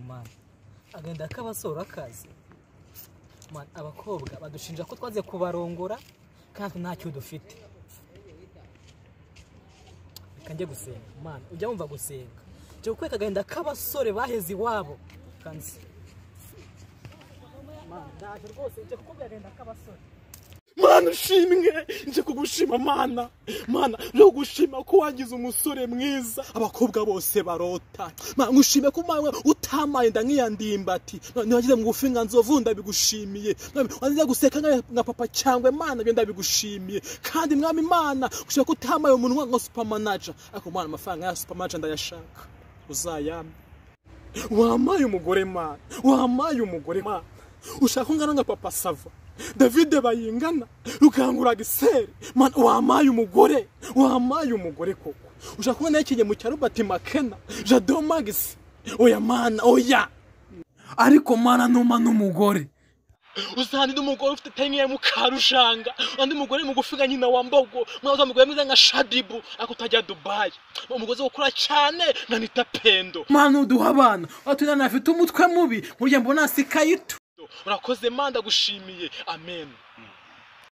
Man, agahinda k'abasore akazi. Man, abakobwa badushinja ko twaze kubarongora kandi ntacyo dufite. Reka njye gusenga. Man, ujya wumva gusenga. Nje kukwereka agahinda k'abasore baheze iwabo. Kanzi. Man, ndaje rwose nje kukubwira agahinda k'abasore. Mana ushimwe, nje kugushima Mana. Mana, nje kugushima ko wangize umusore mwiza abakobwa bose barota. Mana ngushime ko mawe utamaye nda nk'iyandimbati. Niwagize mugufi nka nzovu ndabigushimiye. Wanze guseka nka papa cyangwa Mana byo ndabigushimiye. Kandi mwami Mana ushaka ko utamaye umunwa nka super manager. Ariko Mana amafaranga ya super manager ndayashaka. Uzayampe. Wamaye umugore Mana, wamaye umugore Mana. Ushaka ungana nka papa Sava, David Bayingana, Rukangura Gisere. Man, wamaye umugore, wamaye umugore koko. Ushaka kubona ikinye mu cya Robert Makena, Jado Max. Oya Mana, oya. Ariko Mana numa n'umugore. Uzandi n'umugore ufite tenye mu karushanga, undi mugore mugufi nka nyina wa Mbogo, mwaza mugore mwiza nka Shadibu, akutajya Dubai. Umugozi ukora cyane nka Nita Pendo. Mana uduha abana, watunana afite umutwe mubi, burya mbona sikayitu. Urakoze Mana ndagushimiye. Amen.